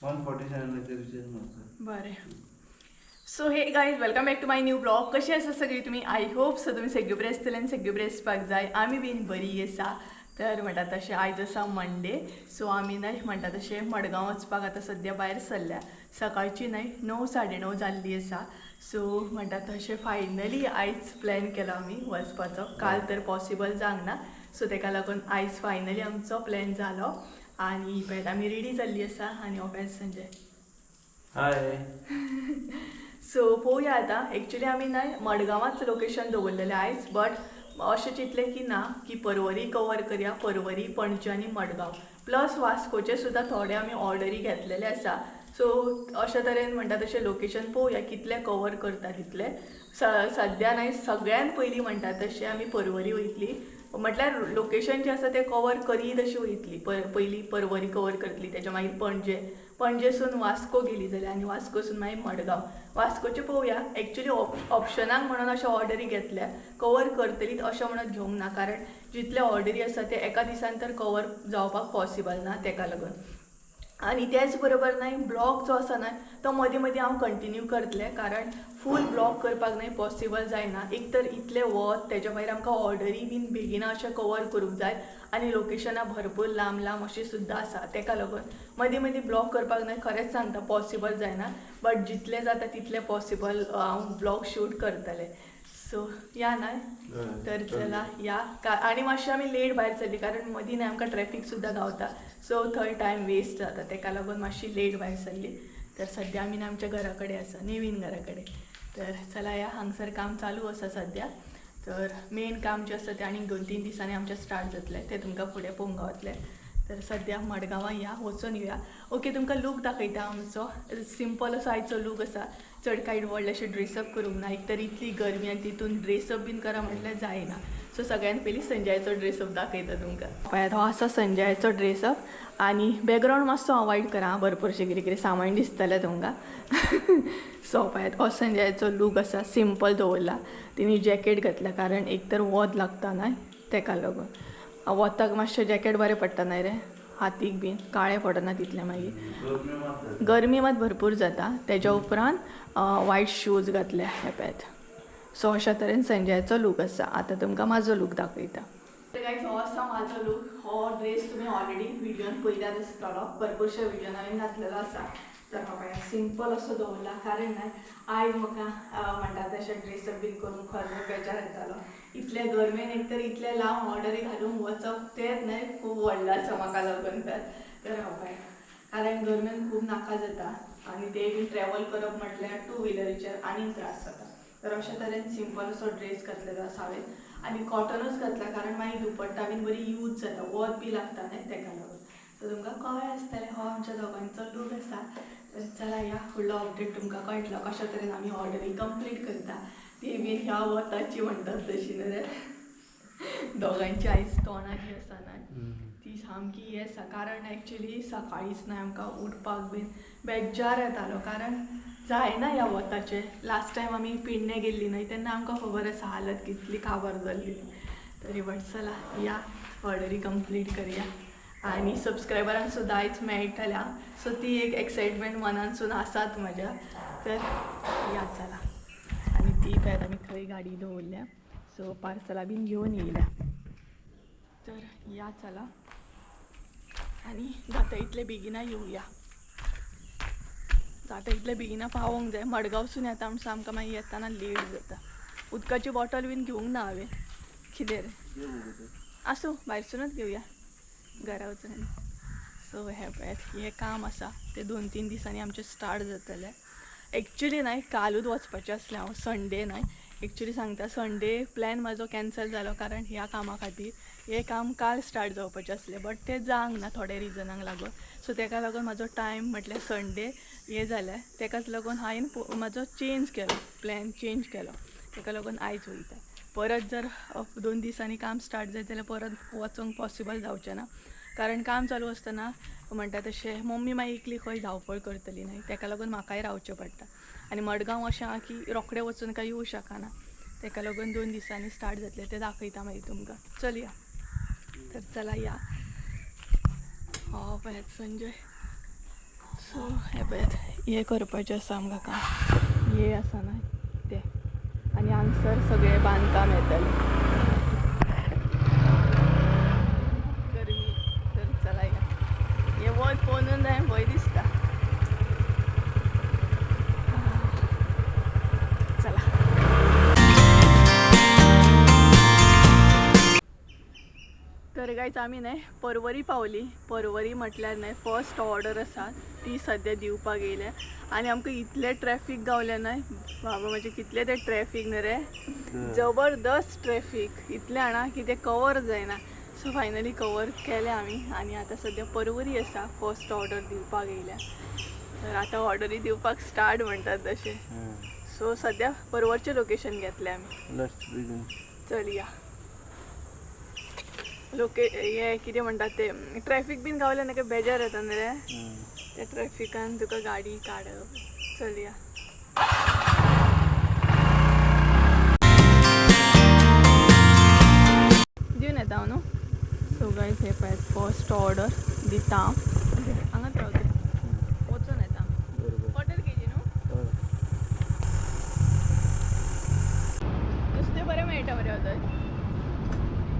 147 recharge मारता. बरें. So hey guys, welcome back to my new vlog. कशी आसा सगळी तुमी? I hope so तुमी सगळी बरी आसतले आनी सगळी बरी आसपाक जाय. आमी बीन बरी आसा. तर म्हणटा तशें आयज आसा मंडे. सो आमी न्हय म्हणटा तशें मडगांव वचपाक आतां सद्या भायर सरल्या. सकाळची न्हय 9 9:30 जाल्ली आसा. सो म्हणटा तशें फायनली आयज प्लॅन केलो आमी वचपाचो. काल तर पॉसिबल जावंक ना, सो तेका लागून आयज फायनली आमचो प्लॅन जालो. आनी पळयात आमी रेडी जाल्ली आसा आनी हो पळयात संजय. हाय. सो पळोवया आतां. एक्चुली आमी न्हय मडगांवाच लोकेशन दवरलेलें आयज, बट अशें चिंतलें की ना की परवरी कवर करया. परवरी, पणजे आनी मडगांव प्लस वास्कोचे सुद्दां थोडे आमी ऑर्डरी घेतलेले आसा. सो अशे तरेन म्हणटा तशें लोकेशन पळोवया कितलें कवर करता तितलें. सद्या न्हय सगळ्यान पयलीं म्हणटा तशें आमी परवरी वयतली. म्हटल्यार लोकेशन जें आसा तें कवर करीत अशी वयतली. पयलीं परवरी कवर करतली, तेच्या मागीर पणजे, पणजेसून वास्को गेली जाल्यार आनी वास्कोसून मागीर मडगांव. वास्कोचें पळोवया. एक्चुली ऑप्शनाक म्हणून अशें ऑर्डरी घेतल्या, कवर करतलीत अशें म्हणत घेवंक ना, कारण जितले ऑर्डरी आसा ते एका दिसान तर कवर जावपाक पॉसिबल ना, तेका लागून. आनी तेच बरोबर न्हय ब्लॉग जो आसा न्हय तो मदीं मदीं हांव कंटिन्यू करतलें, कारण फूल ब्लॉग करपाक न्हय पॉसिबल जायना. एक तर इतलें वत, तेच्या भायर आमकां ऑर्डरी बीन बेगिना अशें कवर करूंक जाय आनी लोकेशनां भरपूर लांब लांब अशीं सुद्दां आसा. तेका लागून मदीं मदीं ब्लॉग करपाक न्हय खरेंच सांगता पॉसिबल जायना, बट जितलें जाता तितलें पॉसिबल हांव ब्लॉग शूट करतलें. सो या न्हय तर चला या. आनी मातशें आमी लेट भायर सरली, कारण मदीं न्हय आमकां ट्रॅफीक सुद्दां गावता. सो थंय टायम वेस्ट जाता, तेका लागून मातशी लेट भायर सरली. तर सद्या आमी आमच्या घरा कडेन आसा, नवीन घरा कडेन. तर चला या. हांगसर काम चालू आसा सद्या. तर मेन काम जें आसा तें आनीक 2-3 दिसांनी आमचें स्टार्ट जातलें, तें तुमकां फुडें पळोवंक गावतलें. तर सद्या मडगांवां या, वचून येवया. ओके, तुमकां लूक दाखयता आमचो. सिंपल असो आयचो लूक आसा. चड कांय व्हडलेशें ड्रेसअप करूंक ना. एक तर इतली गरमी आनी तितून ड्रेसअप बीन करप म्हटल्यार जायना. सो सगळ्यान पयलीं संजयाचो ड्रेसअप दाखयता तुमकां. पळयात, हो आसा संजयाचो ड्रेसअप. आनी बॅकग्रावंड मातसो अवॉयड करा, भरपूरशें कितें कितें सामान दिसतलें तुमकां. सो पळयात, हो संजयाचो लूक आसा. सिंपल दवरला. तिणी जॅकेट घातल्या, कारण एक तर वत लागता न्हय तेका लागून. वताक मातशें जॅकेट बरें पडटा न्हय रे, हातीक बीन काळें पडना तितलें मागीर. गरमी मात भरपूर जाता. तेज्या उपरांत वायट शूज घातले हे पळयात. सो अशा तरेन संजयाचो लूक आसा. आतां तुमकां म्हाजो लूक दाखयता. गायज, हो आसा म्हाजो लूक. हो ड्रेस तुमी ऑलरेडी व्हिडियोन पळयल्यात आसतलो, भरपूरश्या व्हिडियोन हांवें घातलेलो आसा. तर हो पळयात, सिंपल असो दवरला, कारण न्हय आयज म्हाका म्हणटा तशें ड्रेसअप बीन करूंक खरें बेजार येतालो. इतले गरमेन एक तर इतले लांब ऑर्डरी घालूंक वचप तेंच न्हय खूब व्हडलें आसा म्हाका लागून. तर तर हो पळयात, कारण गरमेन खूब नाका जाता आनी ते बीन ट्रॅवल करप म्हटल्यार टू व्हिलरीचेर आनीक त्रास जाता. तर अशा तरेन सिंपल असो ड्रेस घातलेलो आसा हांवें आनी कॉटनूच घातला, कारण मागीर दुपट्टा बीन बरी यूज जाता, वत बी लागता न्हय तेका लागून. सो तुमकां कळ्ळें आसतलें, हो आमच्या दोगांचो लूक आसा. तर चला या, फुडलो अपडेट तुमकां कळटलो कशा तरेन आमी ऑर्डरी कंप्लीट करता ती बीन ह्या वताची म्हणटात तशी न्हय रे. दोगांची आयज तोंडां जी आसा न्हय ती सामकी हें आसा, कारण एक्चुली सकाळींच न्हय आमकां उठपाक बीन बेजार येतालो, कारण जायना ह्या वताचें. लास्ट टायम आमी पिडणे गेल्ली न्हय तेन्ना आमकां खबर आसा हालत कितली काबार जाल्ली. तरी बट चला या, ऑर्डरी कंप्लीट करया आनी सबस्क्रायबरांक सुद्दां आयज मेळटल्या. सो ती एक एक्सायटमेंट मनानसून आसात म्हज्या. तर या चला. आनी ती पळयात आमी थंय गाडी दवरल्या. सो पार्सलां बीन घेवन येयल्या. तर या चला आनी जाता इतले बेगिना येवया, जाता इतले बेगिना पावोंक जाय. मडगांवसून येता म्हणसर आमकां मागीर येताना लेट जाता. उदकाची बॉटल बीन घेवंक ना हांवें. कितें रे, आसूं, भायरसूनच घेवया, घरा वचून. सो हें पळयात, हें काम आसा तें 2-3 दिसांनी आमचें स्टार्ट जातलें. एक्चुली न्हय कालूच वचपाचें आसलें हांव, संडे न्हय. एक्चुली सांगता, संडे प्लॅन म्हाजो कॅन्सल जालो, कारण ह्या कामा खातीर. हें काम काल स्टार्ट जावपाचें आसलें, बट तें जावंक ना थोड्या रिजनांक लागून. सो तेका लागून म्हाजो टायम म्हटल्यार संडे हें जालें. तेकाच लागून हांवें म्हाजो चेंज केलो, प्लॅन चेंज केलो. तेका लागून आयज वयता. परत जर 2 दिसांनी काम स्टार्ट जायत जाल्यार परत वचोंक पॉसिबल जावचें ना, कारण काम चालू आसतना म्हणटा तशें मम्मी मागीर एकली खंय धांवपळ करतली न्हय, तेका लागून म्हाकाय रावचें पडटा. आनी मडगांव अशें आहा की रोखडें वचून काय येवं शकना, तेका लागून 2 दिसांनी स्टार्ट जातलें तें दाखयता मागीर तुमकां. चलया, तर चला या. हो पळयात संजय सो हें पळयात हें करपाचें आसा आमकां काम, हें आसा न्हय तें, आनी हांगसर सगळें बांदकाम येतलें. गरमी तर चला या, हें वत पोवनूच जाय भंय दिसता. चला तर गायज आमी न्हय परवरी पावली. परवरी म्हटल्यार न्हय फर्स्ट ऑर्डर आसा ती सद्या दिवपाक येयल्या आनी आमकां इतलें ट्रॅफीक गावलें न्हय बाबा, म्हणजे कितलें तें ट्रॅफीक न्हय रे, जबरदस्त ट्रॅफीक इतलें जाणा की तें कवर जायना. सो फायनली कवर केलें आमी आनी आतां सद्या परवरी आसा, फर्स्ट ऑर्डर दिवपाक येयल्या. तर आतां ऑर्डरी दिवपाक स्टार्ट म्हणटात तशें. सो सद्या परवरचें लोकेशन घेतलें आमी. चलया लोके हे कितें म्हणटात ते ट्रॅफीक बीन गावलें न्हय काय बेजार येता न्हय रे, त्या ट्रॅफिकान तुका गाडी काडप. चलया. दिवन येता हांव न्हू. सो गायज हे पळयात फर्स्ट ऑर्डर दिता हांव. हांगाच रावता, वचून येता. क्वॉर्टर केजी न्हू, नुस्तें बरें मेळटा मरे थंय.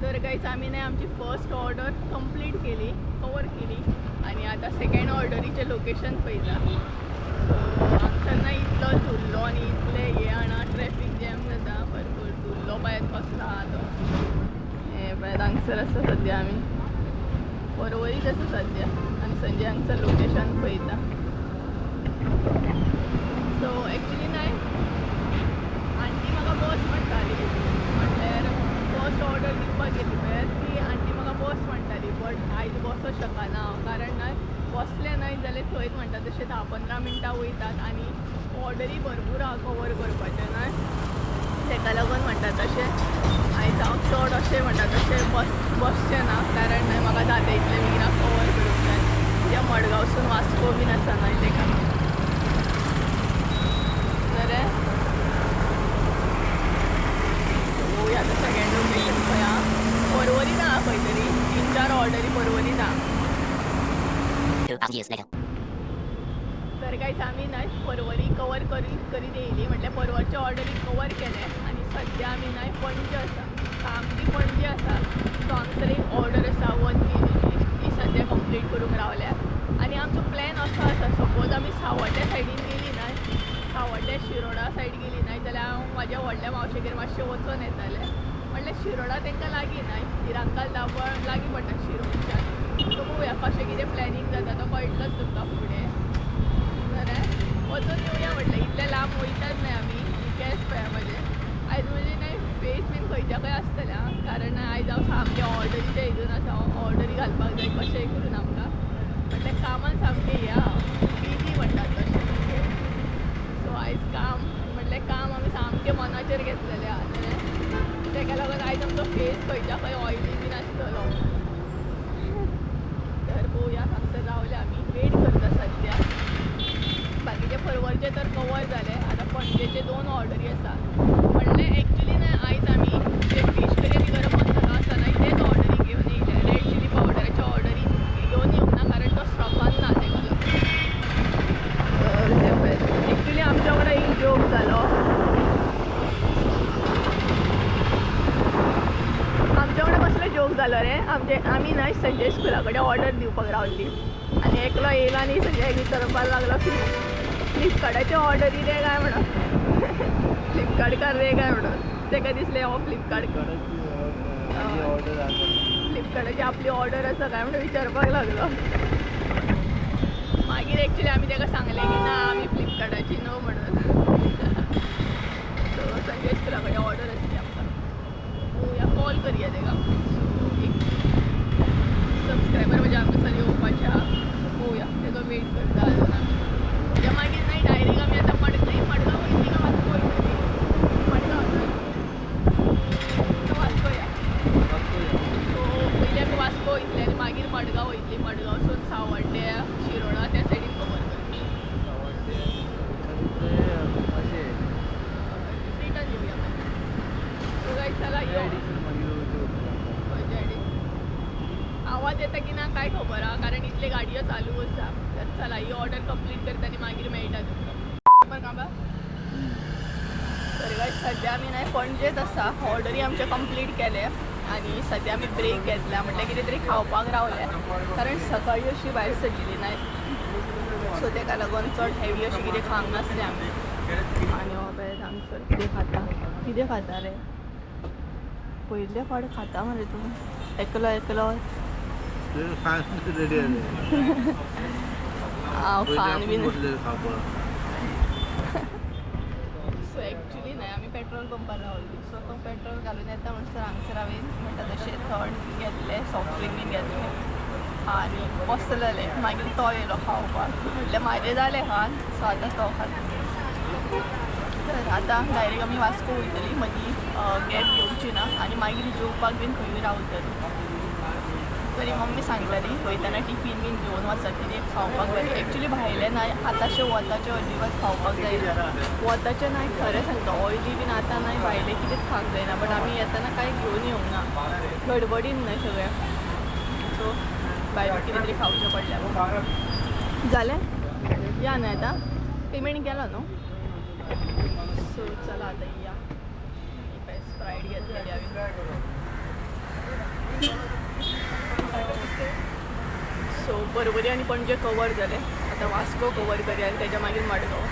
तर गायज आमी न्हय आमची फर्स्ट ऑर्डर कंप्लीट केली, कवर केली आनी आतां सेकेंड ऑर्डरीचें लोकेशन पळयता. सो हांगसर ना इतलो धुल्लो आनी इतलें हें जाणा ट्रॅफीक जॅम जाता भरपूर. धुल्लो पळयात कसलो आहा तो. हें पळयात हांगसर आसा सद्या आमी परवरीच आसा सद्या आनी संजय हांगसर लोकेशन पळयता. सो एक्चुली न्हय आंटी म्हाका बस म्हणटाली, म्हटल्यार फर्स्ट ऑर्डर दिवपाक गेली पळय ती आंटी म्हाका बस म्हणटाली, बट आयज बसोंक शकना हांव, कारण न्हय बसलें न्हय जाल्यार थंयच म्हणटा तशें 10-15 मिनटां वयतात आनी ऑर्डरी भरपूर आहा कवर करपाचें न्हय, तेका लागून म्हणटा तशें आयज हांव चड अशें म्हणटा तशें बसचें ना, कारण न्हय म्हाका जाता इतलें बेगीन कवर करूंक जाय. कित्याक मडगांवसून वास्को बीन आसा न्हय तेका. बरें पळोवया आतां सेकेंड लोकेशन खंय आहा. परवरीन आहा खंय तरी, 3-4 ऑर्डरी परवरीन आहा. 2000 years later. तर गायज आमी न्हय परवरी कवर करीत येयली, म्हटल्यार परवरचे ऑर्डरी कवर केले आनी सद्या आमी न्हय पणजे आसा, सामकी पणजे आसा. सो हांगसर एक ऑर्डर आसा 1 केजीची, ती सद्या कंप्लीट करूंक रावल्या. आनी आमचो प्लॅन असो आसा, सपोज आमी सावड्ड्या सायडीन गेली न्हय, सावड्ड्या शिरोडा सायड गेली न्हय जाल्यार हांव म्हाज्या व्हडल्या मावशेगेर मातशें वचोन येतालें. म्हटल्यार शिरोडा तांकां लागीं न्हय, निरंकाल दाबळ लागीं पडटा शिरोडच्यान. सो पळोवया कशें कितें प्लॅनिंग जाता तो कळटलोच तुमकां फुडें. बरें वचून येवया म्हटलें, इतलें लांब वयतात न्हय आमी. केंस पळया म्हजे आयज म्हजे न्हय फेस बीन खंयच्या खंय आसतलें आं, कारण आयज हांव सामकें ऑर्डरीच्या हितून आसा, ऑर्डरी घालपाक जाय कशेंय करून आमकां. म्हटल्यार कामान सामकें हें आहा, बिजी म्हणटात तशें. सो आयज काम म्हटल्यार काम आमी सामकें मनाचेर घेतलेलें आहा, तेका लागून आयज आमचो फेस खंयच्या खंय ऑयली बीन आसतलो. तर पळोवया हांगसर रावले आमी, वेट करता सद्या. बाकीचे परवरचे तर कवर जाले, आतां पणजेचे 2 ऑर्डरी आसा. म्हणल्यार एक्चुली न्हय आयज आमी जे फीश करी आनी गरम मसालो आसा न्हय तेच ऑर्डरी घेवन येयले. रेड चिली पावडराचे ऑर्डरी घेवन येवंक ना, कारण तो स्टॉकान ना तेका लागून. तर एक्चुली आमच्या वांगडा एक जोक जालो, आमच्या वांगडा कसलो जोक जालो रे, आमी न्हय संजय स्कुला कडेन ऑर्डर दिवपाक रावली आनी एकलो येयलो आनी संजयाक विचारपाक लागलो फ्लिपकार्टाचे ऑर्डरी रे काय म्हणून, फ्लिपकार्टकार रे काय म्हणून. तेका दिसलें हो फ्लिपकार्ट फ्लिपकार्टाची आपली ऑर्डर आसा काय म्हणून विचारपाक लागलो. मागीर एक्चुली आमी तेका सांगलें की ना आमी फ्लिपकार्टाची न्हू म्हणून. सो संजय स्कुला कडेन ऑर्डर आसली आमकां, पळोवया कॉल करया तेका. सो एक सबस्क्रायबर म्हणजे आमकां सर येवपाचें आहा, पळोवया तेजो वेट करता अजून आमी. तेज्या मागीर न्हय डायरेक्ट आमी आतां मडगांव वयतली काय वास्को वयतली, मडगांव न्हय वास्को या. सो पयलीं आमी वास्को वयतली आनी मागीर मडगांव वयतली, मडगांवसून सावड्ड्या शिरोडा त्या सायडीन कवर करतली. रिटर्न येवया मागीर. सो गायज चला यो. आवाज येता की ना काय खबर आहा, कारण इतले गाडयो चालू आसा. तर चला ही ऑर्डर कंप्लीट करता आनी मागीर मेळटा तुमकां कांबा. तर गायज सद्या आमी न्हय पणजेच आसा. ऑर्डरी आमचे कंप्लीट केले आनी सद्या आमी ब्रेक घेतला, म्हटल्यार कितें तरी खावपाक रावले, कारण सकाळी अशी भायर सरिल्ली न्हय, सो तेका लागून चड हेवी अशें कितें खावंक नासलें आमी. आनी हो पळय हांगसर कितें खाता, कितें खाता रे? पयले फावट खाता मरे तूं एकलो एकलो. रेडी जालें. हांव खान बीन. खावपाक. सो एक्चुली न्हय आमी पेट्रोल पंपार रावली, सो तो पेट्रोल घालून येता म्हणसर हांगसर हांवें म्हणटा तशें थंड घेतलें, सॉफ्ट ड्रिंक बीन घेतलें आनी बसलेलें. मागीर तो येयलो खावपाक, म्हटलें म्हाजें जालें खान, सो आतां तो खाता. तर आतां डायरेक्ट आमी वास्को वयतली, मदीं गॅप घेवची ना आनी मागीर जेवपाक बीन खंयूय रावतली. तरी मम्मी सांगताली वयतना टिफीन बीन घेवन वचत, कितें खावपाक बरें. एक्चुली भायलें न्हय आतांशें वताचें अजिबात खावपाक जायना, वताचें न्हय खरें सांगता, ऑयली बीन आतां न्हय भायलें कितेंच खावंक जायना. बट आमी येतना कांय घेवन येवंक ना, गडबडीन न्हय सगळें, सो भायर कितें तरी खावचें पडलें. जालें या न्हय आतां पेमेंट केलो न्हू. सो चला आतां या, स्प्रायट घेतलेली हांवें. सो पर्वरी आनी पणजे कवर जाले, आतां वास्को कवर करया आनी तेज्या मागीर मडगांव.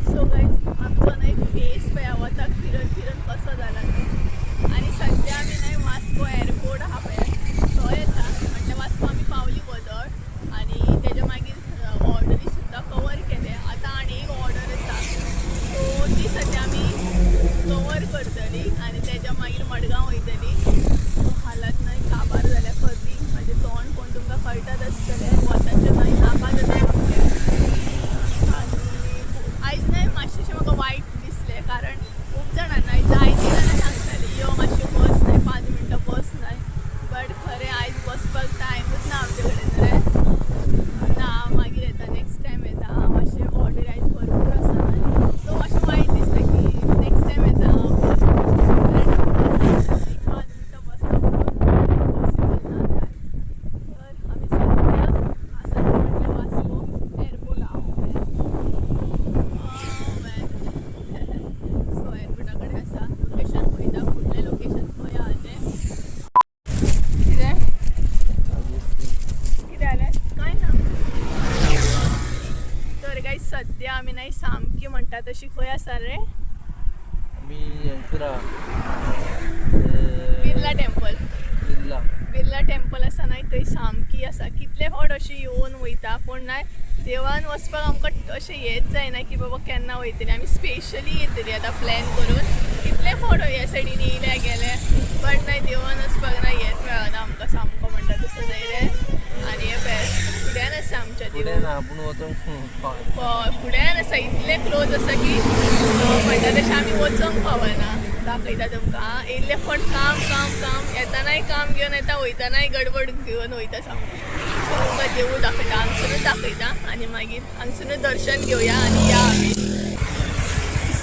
सो गायज आमचो न्हय फेस पळया वताक फिरन फिरन कसो जाला तो. आनी सद्या आमी न्हय वास्को एअरपोर्ट आहा पळय थंय आसा. म्हटल्यार वास्को आमी पावली वदळ आनी तेज्या मागीर ऑर्डरी सुद्दां कवर केले. आतां आनी एक ऑर्डर आसा, सो ती सद्या आमी कवर करतली आनी तेज्या मागीर मडगांव वयतली. सो हालत न्हय काबार जाल्या खरी, म्हाजें तोंड कोण तुमकां कळटात आसतलें, वताचें न्हय नाका जाता सामकें. आनी आयज न्हय मातशें म्हाका वायट दिसलें, कारण खूब जाणां न्हय जायतीं जाणां सांगतालीं यो मातशें बस न्हय 5 मिनटां बस न्हय, बट खरें आयज बसपाक टायमूच ना आमचे कडेन रे. ना मागीर येता, नेक्स्ट टायम येता, मातशें ऑर्डर आयज भरपूर आसा न्हय, सो मातशें वायट दिसता की नेक्स्ट टायम येता हांव, कारण एक 5 मिनटां बसता म्हणून पॉसिबल ना काय. तर आमी सद्या आसा ते म्हटल्यार वास्को एअरपोर्ट आहा. सो एअरपोर्टा कडेन आसा, लोकेशन पळयता फुडलें लोकेशन खंय आहा तें. कितें कितें जालें कांय ना. तर गायज सद्या आमी न्हय सामकी म्हणटा तशी खंय आसा रे? आमी हांगसर बिर्ला टेम्पल. बिर्ला. बिर्ला टेम्पल आसा न्हय थंय सामकी आसा. कितले फावट अशी येवन वयता पूण न्हय देवान वचपाक आमकां अशें हेच जायना की बाबा केन्ना वयतली आमी, स्पेशली येतली आतां प्लॅन करून. कितले फावट ह्या सायडीन येयले गेले, बट न्हय देवान वचपाक ना हेच मेळना आमकां सामको म्हणटा तसो न्हय रे. आनी हें पळय फुड्यान आसा आमच्या फुडें देवूळ. ना आपूण वचोंक. हय फुड्यान आसा, इतलें क्लोज आसा की म्हणटा तशें आमी वचोंक पावना. दाखयता तुमकां येयल्ले फावट काम काम काम, येतनाय काम घेवन येता, वयतनाय गडबड घेवन वयता सामकी. सो तुमकां देवूळ दाखयता, हांगसरूच दाखयता आनी मागीर हांगसरूच दर्शन घेवया आनी या आमी.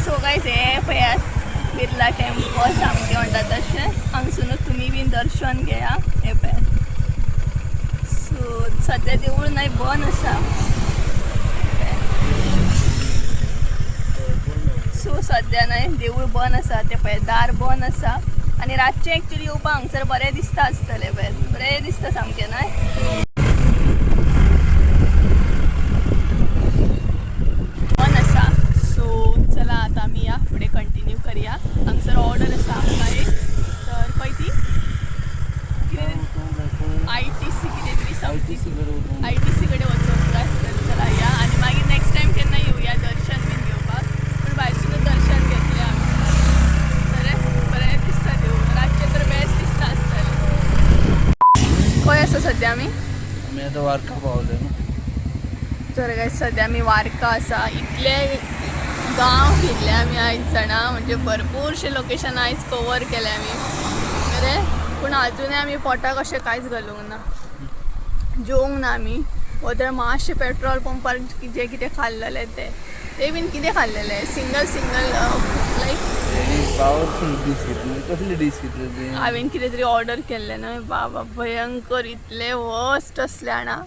सो गायज हें पळयात बिर्ला टेम्पल सामकें म्हणटा तशें, हांगसरूच तुमी बीन दर्शन घेया. हें पळयात. सो सद्या देवूळ न्हय बंद आसा. सो सद्या न्हय देवूळ बंद आसा, तें पळय दार बंद आसा. आनी रातचें एक्चुली येवपाक हांगसर बरें दिसता आसतलें, पळय बरें दिसता सामकें न्हय. बंद आसा. सो चला आतां आमी या फुडें कंटिन्यू करया. हांगसर ऑर्डर आसा आमकां एक, तर खंय ती कितें ITC कितें तरी समथींग, ITC कडेन वचोंक जाय. तर चला या आनी मागीर नेक्स्ट टायम केन्ना येवया दर्शन बीन घेवपाक, पूण भायरसूनच दर्शन घेतलें आमी. बरें बरें दिसता देवूळ रातचें, तर बेस्ट दिसता आसतलें. खंय आसा सद्या आमी? आमी आतां वार्का पावले न्हू. तर गायज सद्या आमी वार्का आसा. इतले गांव फिरले आमी आयज जाणा, म्हणजे भरपूरशे लोकेशन आयज कवर केले आमी बरें. पूण आजुनूय आमी पोटाक अशें कांयच घालूंक ना, जेवंक ना आमी. वता मातशें पेट्रोल पंपार जें कितें खाल्लेलें तें ते बीन कितें खाल्लेलें सिंगल सिंगल लायक पावरफूल डीश घेतली. कसली डीश घेतली ती? हांवें कितें तरी ऑर्डर केल्लें न्हय बाबा, भयंकर इतलें वर्स्ट आसलें जाणा.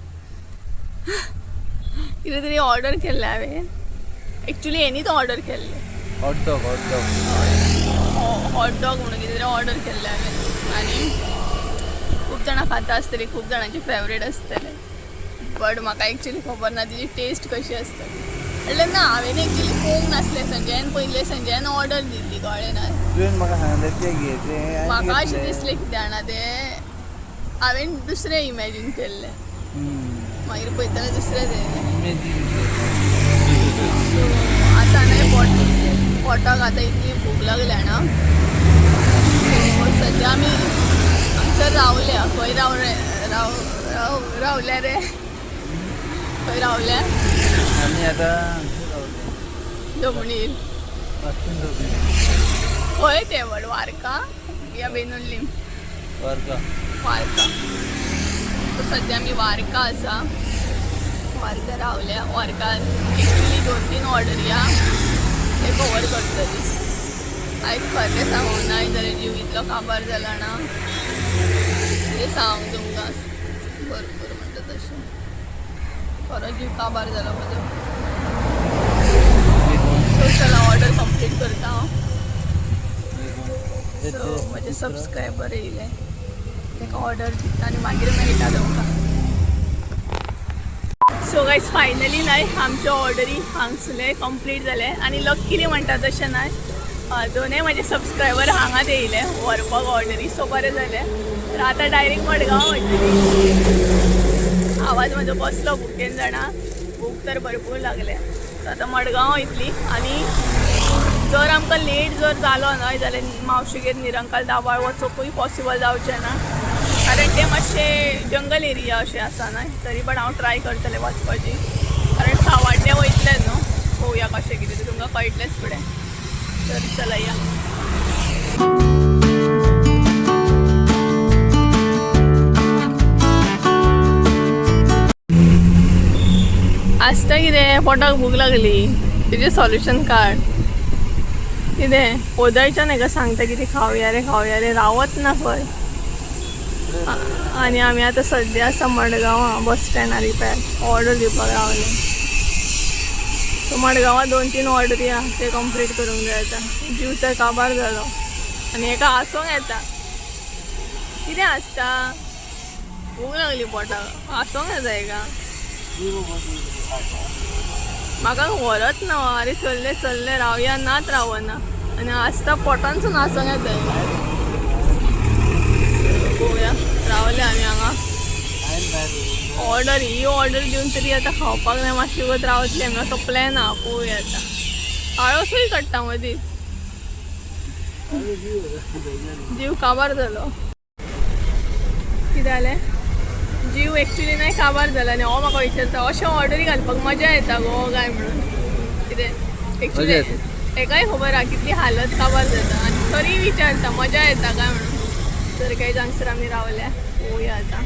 कितें तरी ऑर्डर केल्लें हांवें, एक्चुली हेणीच ऑर्डर केल्लें. Hot dog, hot dog. Hot dog म्हणून कितें तरी ऑर्डर केल्लें हांवें आनी खूब जाणां खाता आसतलीं, खूब जाणांची फेवरेट आसतलें, बट म्हाका एक्चुली खबर ना तिची टेस्ट कशी आसता ती. म्हणल्यार ना, हांवें एक्चुली पळोवंक नासलें, संजयान पयलें, संजयान ऑर्डर दिल्ली, कळ्ळें ना? तुवें म्हाका सांगलें तें घे, तें हांवें म्हाका अशें घेतलें. दिसलें कितें जाणा, तें हांवें दुसरें इमॅजीन केल्लें. मागीर पळयतना दुसरें येयलें. इमॅजीन केलें. सो आतां न्हय पोटाक आतां इतली भूक लागल्या ना. सो सद्या आमी हांगसर रावल्या. खंय रावले? राव राव रावल्या रे, खंय रावल्या? आमी आतां हांगसर रावले. जमणीर. वास्कोन रावले. खंय तें व्हड वार्का या बेनुल्लीम? वार्का. वार्का. सो सद्या आमी वार्का आसा, वार्का रावल्या. वार्का एक्चुली 2-3 ऑर्डरी आहा, ते कवर करतली आयज. खरें सांगूं ना जाल्यार जीव इतलो काबार जाला ना, कितें सांगू तुमकां, भरपूर म्हणटा तशें खरो जीव काबार जाला म्हजो. सो चला, ऑर्डर कंप्लीट करता हांव. सो म्हजे सबस्क्रायबर येयले, ताका ऑर्डर दिता आनी मागीर मेळटा तुमकां. सो गायज, फायनली न्हय आमच्यो ऑर्डरी हांगसुले कंप्लीट जाले आनी लक्कीली म्हणटा तशें न्हय दोनूय म्हजे सबस्क्रायबर हांगात येयले व्हरपाक ऑर्डरी. सो बरें जालें. तर आतां डायरेक्ट मडगांव वयतली. आवाज म्हजो बसलो भुकेन जाणा, भूक तर भरपूर लागल्या. सो आतां मडगांव वयतली आनी जर आमकां लेट जर जालो न्हय जाल्यार मावशेगेर निरंकाल दाबाळ वचोकूय पॉसिबल जावचें ना, कारण तें मातशें जंगल एरिया अशें आसा न्हय. तरी पण हांव ट्राय करतलें वचपाची, कारण सावाड्डे वयतलें न्हू. पळोवया कशें कितें तें, तुमकां कळटलेंच फुडें. तर चला या. आसता कितें, पोटाक भूक लागली, तेजें सॉल्युशन काड कितें. ओदयच्यान हेका सांगता कितें खावया रे, खावया रे, रावत ना खंय. आनी आमी आतां सद्या आसा मडगांवां बस स्टँडार रिपॅर ऑर्डर दिवपाक रावले. सो मडगांवां 2-3 ऑर्डरी आहा, ते कंप्लीट करूंक जाय. आतां जीव तर काबार जालो आनी हेका हांसोंक येता. कितें हांसता? भूक लागली पोटाक, हांसोंक येता हेका. म्हाका व्हरत ना. अरे चल्ले चल्ले, रावया नात, रावना आनी आसता पोटानसून हांसोंक येता हेका. पळोवया, रावले आमी हांगा. ऑर्डर ही ऑर्डर दिवन तरी आतां खावपाक जाय मातशी, वगत रावतली आमी असो प्लॅन आहा. पळोवया आतां. आळसूय काडटा मदींच, जीव काबार जालो. कितें जालें? जीव एक्चुली न्हय काबार जाला आनी हो म्हाका विचारता, अशें ऑर्डरी घालपाक मजा येता गो काय म्हणून. कितें एक्चुली मजा येता. हेकाय खबर आहा कितली हालत काबार जाता आनी तरी विचारता मजा येता काय म्हणून. तर काय हांगसर आमी रावल्या, पळोवया आतां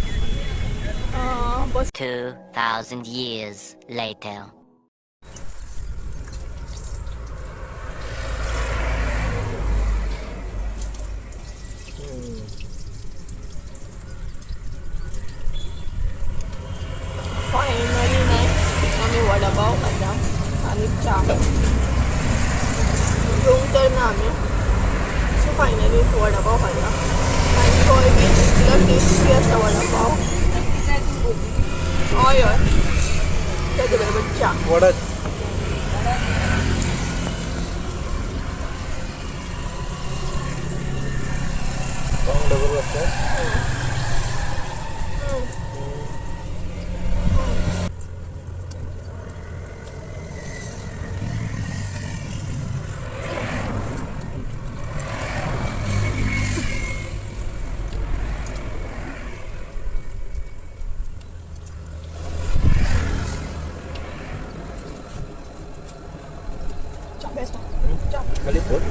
बस. 2,000 years later. Finally न्हय आमी वडापाव खाता आनी च्या. जेवंक तर ना आमी. सो फायनली वडापाव खाता आनी तोय बी इतलो टेस्टी आसा वडापाव. हय हय, तेजे बरोबर च्या. वडच. डबल लागतं. च्या बेस्ट च्या. खाली फोड.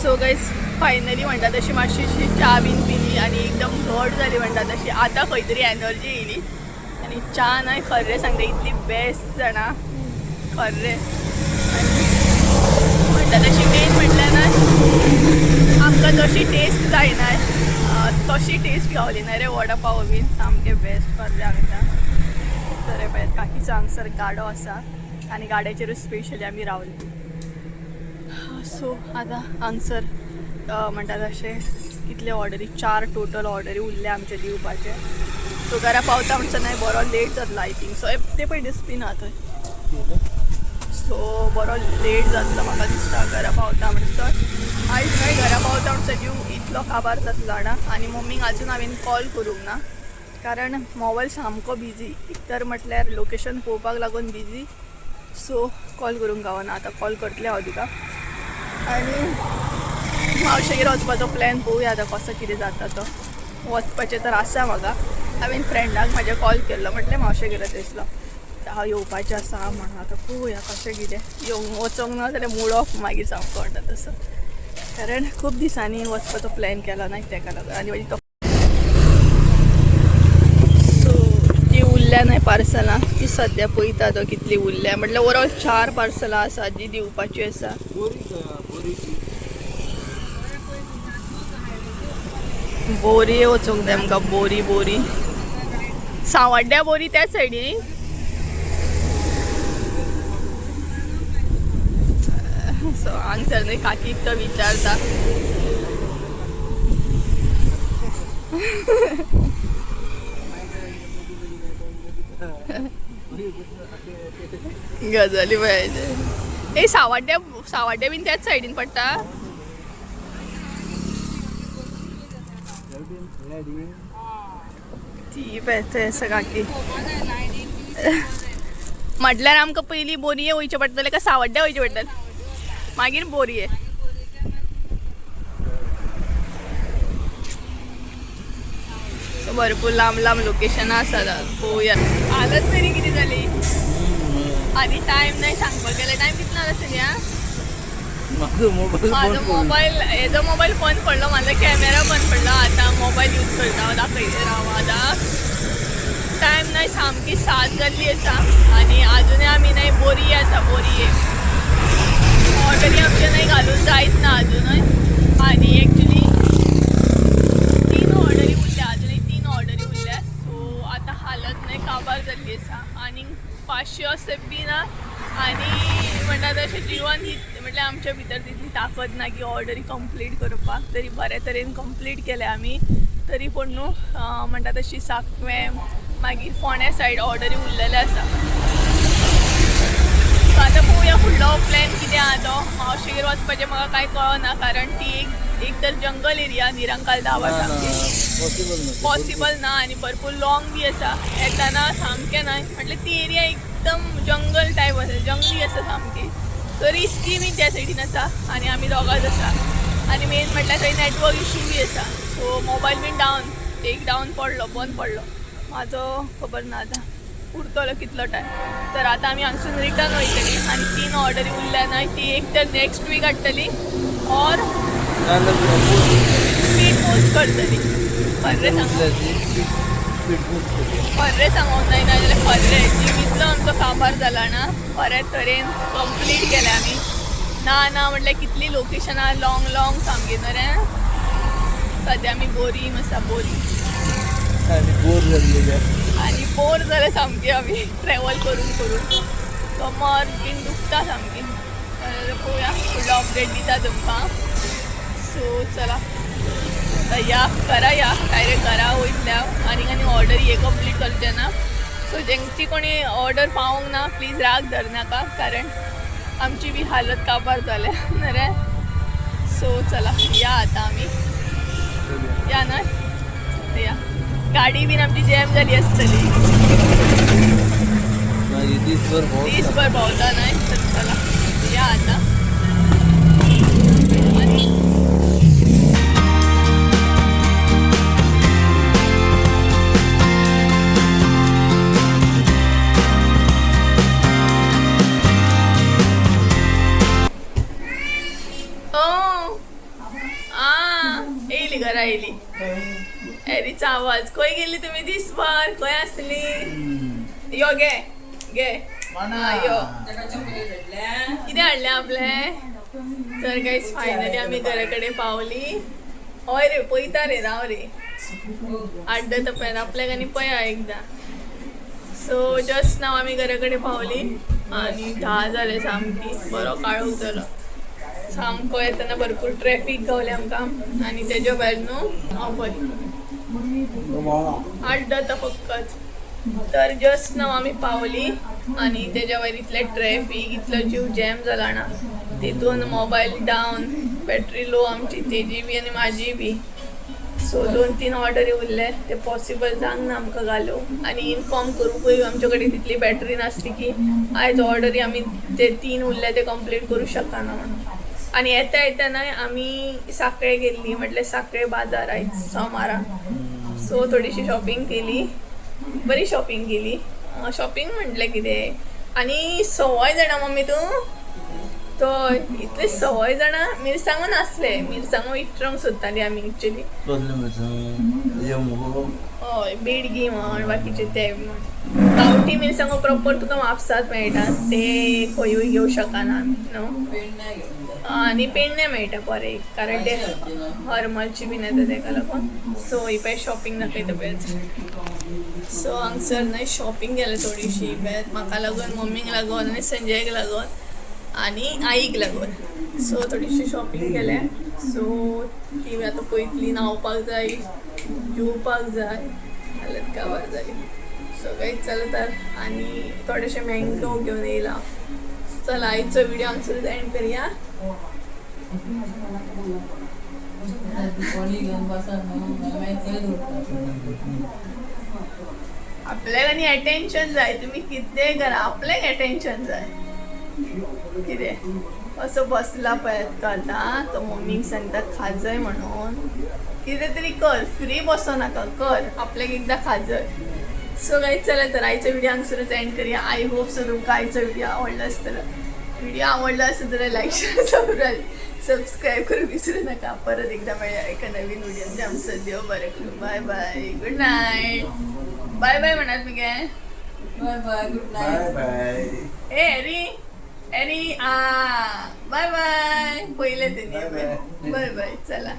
So guys, फायनली म्हणटा तशी मातशीशी च्या बीन पिली आनी एकदम घट जाली म्हणटा तशी. आतां खंय तरी एनर्जी येयली आनी च्या न्हय खरें सांगता इतली बेस्ट जाणा खरें. आनी म्हणटा तशी मेन म्हटल्यार न्हय आमकां जशी टेस्ट जायना तशी टेस्ट गावली ना रे वडा पाव बीन सामकें बेस्ट खरें सांगता. तर पळयात काकीचो हांगसर गाडो आसा आनी गाड्याचेरूच स्पेशली आमी रावले. सो आतां हांगसर म्हणटा तशें कितले ऑर्डरी 4 टोटल ऑर्डरी उरल्या आमचे दिवपाचे. सो घरा पावता म्हणसर न्हय बरो लेट जातलो I think. सो ते पळय डस्टबीन आहा थंय. सो बरो लेट जातलो म्हाका दिसता घरा पावता म्हणसर. आयज न्हय घरा पावता म्हणसर जीव इतलो काबार जातलो जाणा. आनी मम्मीक आजून हांवें कॉल करूंक ना कारण मोबायल सामको बिजी. एक तर म्हटल्यार लोकेशन पळोवपाक लागून बिजी. सो कॉल करूंक गावना. आतां कॉल करतलें हांव तिका. आनी मावशेगेर वचपाचो प्लॅन पळोवया आतां कसो कितें जाता तो. वचपाचें तर आसा म्हाका. हांवें फ्रेंडाक म्हाज्या कॉल केल्लो म्हटलें मावशेगेर दिसलो हांव येवपाचें आसा म्हणून. आतां पळोवया कशें कितें येवंक वचोंक ना जाल्यार मूड ऑफ मागीर सामको म्हणटा तसो. कारण खूब दिसांनी वचपाचो प्लॅन केलो ना तेका लागून. आनी मागीर तो सो ती उरल्या न्हय पार्सलां ती सद्या पळयता तो कितली उरल्या. म्हटल्यार ओवरऑल 4 पार्सलां आसा जी दिवपाची आसा. बोरी वचूंक जाय आमकां. बोरी बोरी सांवड्ड्या बोरी त्या सायडीन. सो हांगसर न्हय काकीक तो विचारता. गजाली पळयाचे. ए सावड्ड्या सावड्ड्या बीन त्याच सायडीन पडटा. ती पळय थंय आसा काकी. म्हटल्यार आमकां पयलीं बोरये वयचें पडटलें काय सावड्ड्या वयचें पडटलें मागीर बोरये. सो भरपूर लांब लांब लोकेशनां आसात पळोवया. हालत तरी कितें जाली आनी टायम न्हय सांगपाक गेल्यार टायम कितलो जालो सद्या. म्हाजो मोबायल हेजो मोबायल बंद पडलो. म्हाजो कॅमेरा बंद पडलो. आतां मोबायल यूज करता हांव दाखयता राव. आतां टायम न्हय सामकी 7 जाल्ली आसा आनी आजुनूय आमी न्हय बोरये आसा. बोरये ऑर्डरी आमचे न्हय घालून जायत ना आजुनूय. आनी एक्चुली 3 ऑर्डरी उरल्या आजुनूय 3 ऑर्डरी उरल्या. सो आतां हालत न्हय काबार जाल्ली आसा आनी पांचशे अशें बी ना. आनी म्हणटा तशें जिवन म्हटल्यार आमच्या भितर तितली ताकद ना की ऑर्डरी कंप्लीट करपाक. तरी बरे तरेन कंप्लीट केल्या आमी. तरी पूण न्हू म्हणटा तशी साकवें मागीर फोंड्या सायड ऑर्डरी उरलेले आसा. सो आतां पळोवया फुडलो प्लॅन कितें आहा तो. मावशेगेर वचपाचें म्हाका कांय कळना कारण ती एक तर जंगल एरिया निरंकाल धांवा सामकी पॉसिबल ना आनी भरपूर लॉंग बी आसा. येताना सामकें न्हय म्हटल्यार ती एरिया एकदम जंगल टायप आसा जंगली आसा सामकी. सो रिस्की बी त्या सायडीन आसा आनी आमी दोगांच आसा. आनी मेन म्हटल्यार थंय नॅटवर्क इशू बी आसा. सो मोबायल बीन डावन एक डावन पडलो बंद पडलो म्हाजो खबर ना आतां उरतलो कितलो टायम. तर आतां आमी हांगसून रिटर्न वयतली आनी 3 ऑर्डरी उरल्या न्हय ती एक तर नेक्स्ट वीक हाडटली ऑर स्पीड पोस्ट करतली. खरें सांगू खरें सांगूंक जायना जाल्यार खरें जीव इतलो आमचो काबार जाला ना. बरे तरेन कंप्लीट केलें आमी. ना ना म्हटल्यार कितलीं लोकेशनां लॉंग लॉंग सामकी न्हय. सद्या आमी बोरी आसा बोरी आनी बोर जाले सामके आमी ट्रॅवल करून करून. कमर बीन दुखता सामकी. तर पळोवया फुडलो अपडेट दिता तुमकां. सो चला आतां या घरा या डायरेक्ट घरा वयतले हांव. आनी आनी ऑर्डर हे कंप्लीट करचें ना. सो जेंची कोणी ऑर्डर पावोंक ना प्लीज राग धरनाका कारण आमची बी हालत काबार जाल्या न्हय. सो चला या आतां आमी या न्हय या. गाडी बीन आमची जॅम जाली आसतली दीसभर भोंवता न्हय. तर चला या आतां. आनी ओ आ येयली घरा येयली. एरीचा आवाज. खंय गेली तुमी दिसभर, खंय आसली? यो गे गे हा, यो. कितें हाडलें आपलें? तर गायज फायनली आमी घरा कडेन पावली. हय रे, पळयता रे, राव रे, आड्डता पळय आपल्याक आनी पळया एकदां. सो जस्ट नाव आमी घरा कडेन पावली आनी 10 जाले सामकी. बरो काळोख जालो सामको. येतना भरपूर ट्रॅफीक गावलें आमकां आनी तेज्या भायर न्हू हांव पळय आड्डता फक्कत. तर जस्ट नाव आमी पावली आनी तेज्या वयर इतलें ट्रॅफीक, इतलो जीव जॅम जाला ना, तितून मोबायल डावन, बॅटरी लो आमची, तेजी बी आनी म्हाजी बी. सो 2-3 ऑर्डरी उरले ते पॉसिबल जावंक ना आमकां घालूंक आनी इन्फॉर्म करूंकूय आमचे कडेन तितली बॅटरी नासली की आयज ऑर्डरी आमी ते 3 उरले ते कंप्लीट करूं शकना म्हणून. आनी येता येतना आमी साखळे गेल्ली, म्हटल्यार साखळे बाजार आयज सोमारा. सो थोडीशी शॉपिंग केली, बरी शॉपिंग केली. शॉपिंग म्हटलें कितें आनी सवय जाणा मम्मी तूं तो इतले सवय जाणा मिरसांगो नासले, मिरसांगो इतरोंक सोदताली आमी एक्चुली. कसले मिरसांग हे मुगो? हय, बेडगी म्हण, बाकीचे ते म्हण. गांवठी मिरसांगो प्रॉपर तुका म्हापसात मेळटा, ते खंयूय घेवं शकना आमी न्हू. आनी पेडणे मेळटा बरें, कारण ते हरमलची बीन येता तेका लागून. सो ही पळय शॉपिंग दाखयता पळय. सो हांगसर न्हय शॉपिंग केलें थोडीशी म्हाका लागून, मम्मीक लागून आनी संजयक लागून आनी आईक लागून. सो थोडीशी शॉपिंग केलें. सो ती आतां पयतली, न्हांवपाक जाय, जेवपाक जाय, हालत काबार जाली. सो कांय चला तर, आनी थोडेशे मँगो घेवन येयला. चला आयचो व्हिडिओ हांगसरूच एंड करया. आपल्याक आनी अटेन्शन जाय, तुमी कितेंय करा आपल्याक अटेन्शन जाय. कितें असो बसला पळय तो आतां, तो मम्मीक सांगता खाजय म्हणून. कितें तरी कर, फ्री बसो नाका, कर आपल्याक एकदां खाजय. सो गायज चला तर आयचो व्हिडिओ हांगसरूच एंड करया. I hope so तुमकां आयचो व्हिडिओ आवडलो आसतलो. व्हिडिओ आवडलो आसत जाल्यार लायक, शेअर, सबस्क्रायब करूंक विसरू नाका. परत एकदां मेळया एका नवीन व्हिडिओ. आमचो देव बरें करूं. Bye bye, good night. Bye bye म्हणात मगे. Bye bye, good night. Bye bye. ए एरी एरी आ, बाय बाय. पयलें तेणी. बाय बाय. बाय बाय, चला.